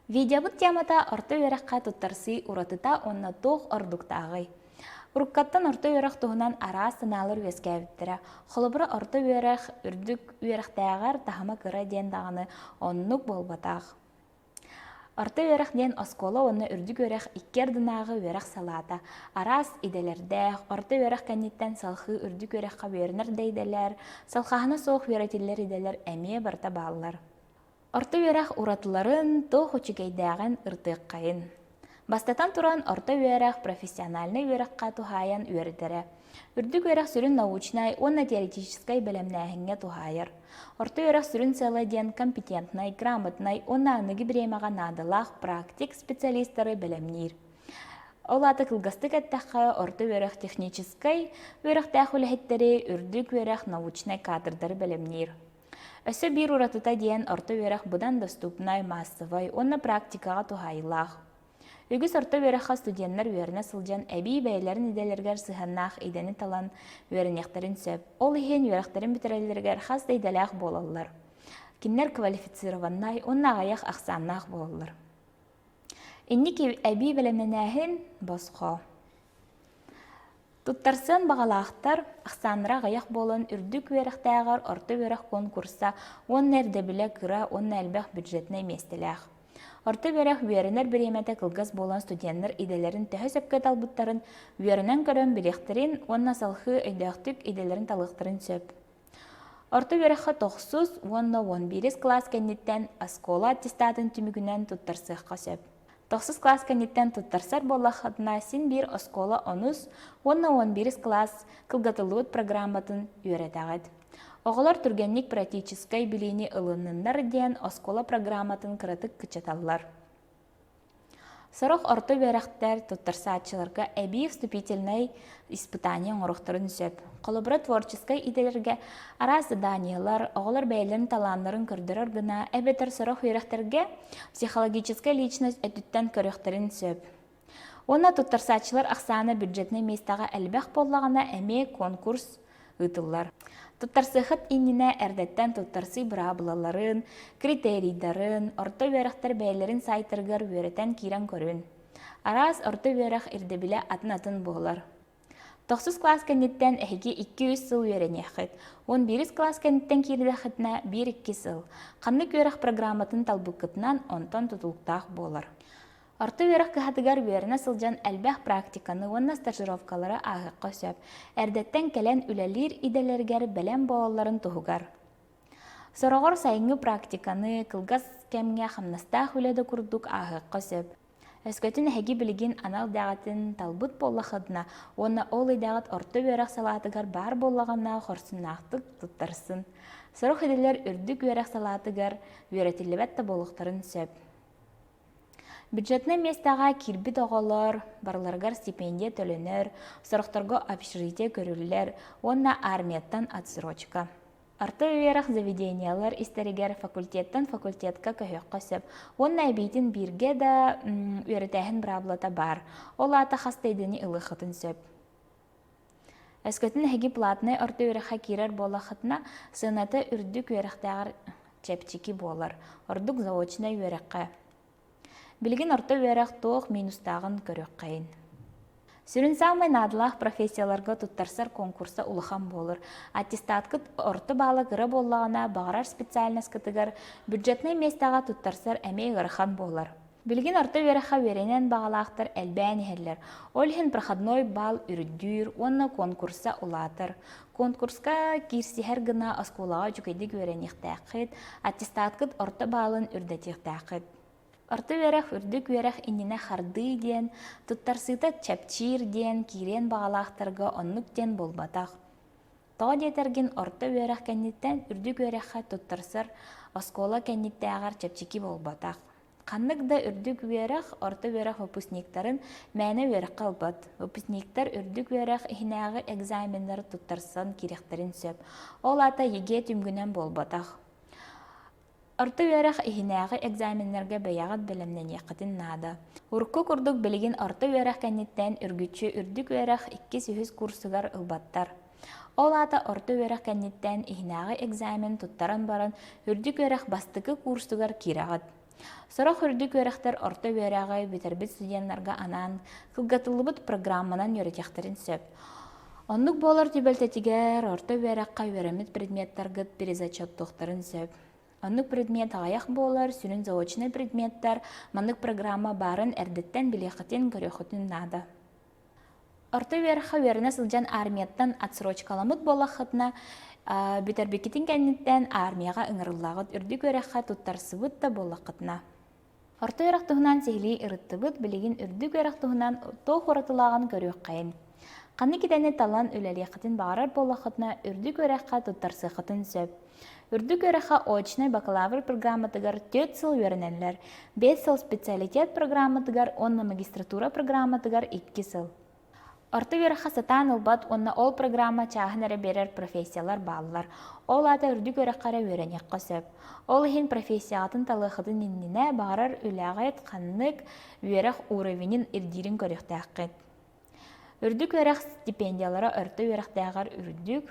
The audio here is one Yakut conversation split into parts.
Видеобыт темата орто үөрэххэ туттарсыы уратыта уонна туох ордуктааҕый? Уруккаттан орто үөрэх туһунан араас санаалар үөскээбиттэрэ. Холобура, орто үөрэх үрдүк үөрэхтээҕэр таһыма кыра диэн даҕаны оннук буолбатах. Орто үөрэх диэн оскуола уонна үрдүк үөрэх икки ардынааҕы үөрэх салаата. Араас идэлэрдээх, орто үөрэх кэнниттэн салхыы үрдүк үөрэххэ үөрэнэр да идэлэр, салхааһына суох үөрэтиллэр идэлэр эмиэ барыта бааллар. Орто үөрэх уратыларын, туох үчүгэйдээҕин ырытыаххайын. Бастатан туран, орто үөрэх профессиональнай үөрэххэ туһаайан үөрэтэрэ. Үрдүк үөрэх сүрүн научнай уонна теоретическай бэлэмнээһиҥҥэ туһаайар. Орто үөрэх сүрүн сыала диэн компетентнай, грамотнай уонна аныгы бириэмэҕэ наадалаах практик специалистары бэлэмниир. Ол аата кылгастык эттэххэ, орто үөрэх техническэй үөрэхтээх үлэһиттэри, үрдүк үөрэх научнай кадрдары бэлэмниир. Өссө биир уратыта диэн орто үөрэх быдан доступнай, маассабай уонна практикаҕа туһаайыылаах. Үгүс орто үөрэххэ студеннар үөрэнэ сылдьан эбии бэйэлэрин идэлэригэр сыһыаннаах идэни талан үөрэниэхтэрин сөп. Ол иһин үөрэхтэрин бүтэрэллэригэр хас да идэлээх буолаллар. Кинилэр квалифицированнай уонна аҕыйах ахсааннаах буолаллар. Инники эбии бэлэмнэнээһин босхо. Туттарсыан баҕалаахтар ахсааннара аҕыйах буолан үрдүк үөрэхтээҕэр орто үөрэх куонкурса уонна ирдэбилэ кыра уонна элбэх бюджетнай миэстэлээх. Орто үөрэх үөрэнэр бириэмэтэ кылгас буолан студеннар идэлэрин төһө сөпкө талбыттарын үөрэнэн көрөн билиэхтэрин уонна салхыы өйдөөхтүк идэлэрин талыахтарын сөп. Орто үөрэххэ тохсус уонна 11 кылаас кэнниттэн оскуола аттестатын түмүгүнэн туттарсыахха сөп. Тохсус кылаас кэнниттэн туттарсар буоллаххытына син биир оскуола онус уонна 11 кылаас кылгатыллыбыт программатын үөрэтэҕит. Оҕолор түргэнник практическай билиини ылынныннар диэн оскуола программатын кыратык кыччаталлар. Сорох орто үөрэхтэр туттарсааччыларга эбии вступительнай испытание оҥоруохтарын сөп. Холобура, творческай идэлэргэ араас заданиелар, оҕолор бэйэлэрин талааннарын көрдөрөр гына эбэтэр сорох үөрэхтэргэ психологическай личность өттүттэн көрүөхтэрин сөп. Уонна туттарсааччылар ахсаана бюджетнай миэстэҕэ элбэх буоллаҕына эмиэ конкурс ыытыллар. Туттарсыаххыт иннинэ эрдэттэн туттарсыы быраабылаларын, критерийдарын, орто үөрэхтэр бэйэлэрин сайтарыгар үөрэтэн киирэн көрүн. Араас орто үөрэх ирдэбилэ атын-атын буолар. Тохсус кылаас кэнниттэн эһиги 2-3 сыл үөрэниэххит. 11 кылаас кэнниттэн киирдэххитинэ 1-2 сыл. Ханнык үөрэх программатын талбыккытынан онтон тутулуктаах буолар. Орто үөрэх кыһатыгар үөрэнэ сылдьан элбэх практиканы уонна стажировкалары ааһыахха сөп, эрдэттэн кэлэн үлэлиир идэлэригэр бэлэм буолалларын туһугар. Сороҕор сайыҥҥы практиканы кылгас кэмҥэ хамнастаах үлэ да курдук ааһыахха сөп. Өскөтүн эһиги билигин анал идэҕитин талбыт буоллаххытына уонна ол идэҕит орто үөрэх салаатыгар баар буоллаҕына хорсуннаахтык туттарсын. Сорох идэлэр үрдүк үөрэх салаатыгар үөрэтиллибэт да буолуохтарын сөп. Бюджетнай миэстэҕэ киирбит оҕолор барыларыгар стипендия төлөнөр, сорохторго общежитие көрүллэр уонна армияттан отсрочка. Орто үөрэх заведениелар истэригэр факультеттан факультетка көһүөххэ сөп уонна эбиитин бииргэ да үөрэтээһин быраабылата баар. Ол аата хас да идэни ылыаххытын сөп. Өскөтүн эһиги платнай орто үөрэххэ киирэр буоллаххытына, сыаната үрдүк үөрэхтээҕэр чэпчэки буолар, ордук заочнай үөрэххэ. Билигин орто үөрэх туох минустааҕын көрүөххэйин. Сүрүн саамай наадалаах профессияларга туттарсар конкурса улахан буолар. Аттестаткыт орто баала кыра буоллаҕына, баҕарар специальноскытыгар бюджетнай миэстэҕэ туттарсар эмиэ ыарахан буолар. Билигин орто үөрэххэ үөрэниэн баҕалаахтар элбээн иһэллэр. Ол иһин проходной баал үрдүүр уонна конкурса улаатар. Конкурска киирсиһэр гына оскуолаҕа үчүгэйдик үөрэниэхтээххит, аттестаткыт орто баалын үрдэтиэхтээххит. Орто үөрэх үрдүк үөрэх иннинэ хардыы диэн, туттарсыыта чэпчиир диэн киириэн баҕалаахтарга оннук диэн буолбатах. Тоҕо диэтэргин орто үөрэх кэнниттэн үрдүк үөрэххэ туттарсар оскуола кэнниттээҕэр чэпчэки буолбатах. Ханнык да үрдүк үөрэх, орто үөрэх выпускниктарын мээнэ үөрэххэ ылбат. Выпускниктар үрдүк үөрэх иһинээҕи экзаменнары туттарсан киириэхтэрин сөп. Ол аата ЕГЭ түмүгүнэн буолбатах. Орто үөрэх иһинээҕи экзаменнарга бэйэҕит бэлэмнэниэххитин наада. Урукку курдук билигин орто үөрэх кэнниттэн үргүччү үрдүк үөрэх иккис-үһүс курсугар ылбаттар. Ол аата орто үөрэх кэнниттэн иһинээҕи экзамен туттаран баран үрдүк үөрэх бастакы курсугар киирэҕит. Сорох үрдүк үөрэхтэр орто үөрэҕи бүтэрбит студеннарга анаан кылгатыллыбыт программанан үөрэтиэхтэрин сөп. Оннук буолар түбэлтэтигэр орто үөрэххэ үөрэммит предметтаргыт перезачеттуохтарын сөп. Оннук предмет аҕыйах буолар, сүрүн заочнай предметтэр маннык программа баарын эрдэттэн билиэххитин, көрүөххүтүн наада. Орто үөрэххэ үөрэнэ сылдьан армияттан отсрочкаламмыт буоллаххытына, бүтэрбиккитин кэнниттэн армияҕа ыҥырыллаҕыт, үрдүк үөрэххэ туттарсыбыт да буоллаххытына. Орто үөрэх туһунан сиһилии ырыттыбыт, билигин үрдүк үөрэх туһунан туох уратылааҕын көрүөххэйин. Ханнык идэни талан үлэлиэххитин баҕарар буоллаххытына, үрдүк үөрэххэ туттарсыаххытын сөп. Үрдүк үөрэххэ очнай бакалавр программатыгар 4 сыл үөрэнэллэр, 5 сыл специалитет программатыгар уонна магистратура программатыгар 2 сыл. Орто үөрэххэ сатаан ылбат уонна ол программа чааһын эрэ биэрэр профессиялар бааллар. Ол аата үрдүк үөрэххэ эрэ үөрэниэххэ сөп. Ол иһин профессияҕытын талыаххытын иннинэ баҕарар үлэҕит ханнык үөрэх уровенин ирдиирин көрүөхтээххит. Үрдүк үөрэх стипендиялара орто үөрэхтээҕэр үрдүк.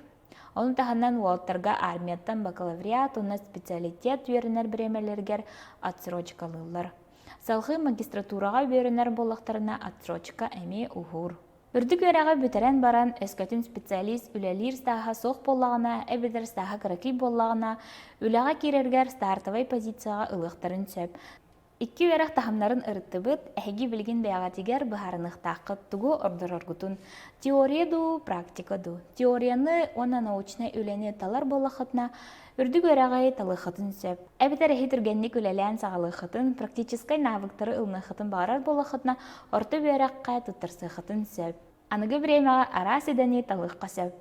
Ону таһынан уолаттарга армияттан бакалавриат уонна специалитет үөрэнэр бириэмэлэригэр отсрочкалыыллар. Салгыы магистратураҕа үөрэнэр буоллахтарына отсрочка эмиэ уһуур. Үрдүк үөрэҕи бүтэрэн баран, өскөтүн специалист үлэлиир стааһа суох буоллаҕына эбэтэр стааһа кыракый буоллаҕына, үлэҕэ киирэргэр стартовай позицияҕа ылыахтарын сөп. Икки үөрэх таһымнарын ырыттыбыт, эһиги билигин бэйэҕитигэр быһаарыныахтааххыт тугу ордороргутун. Теория дуу, практика дуу. Теорияны уонна научнай үлэни талар буоллаххытына, Үрдүк үөрэҕи талыаххытын сөп. Эбэтэр эһи түргэнник үлэлээн саҕалыаххытын, практическай навыктары ылыныаххытын баҕарар буоллаххытына, орто үөрэххэ туттарсыаххытын сөп. Аныгы бириэмэҕэ араас идэни талыахха сөп.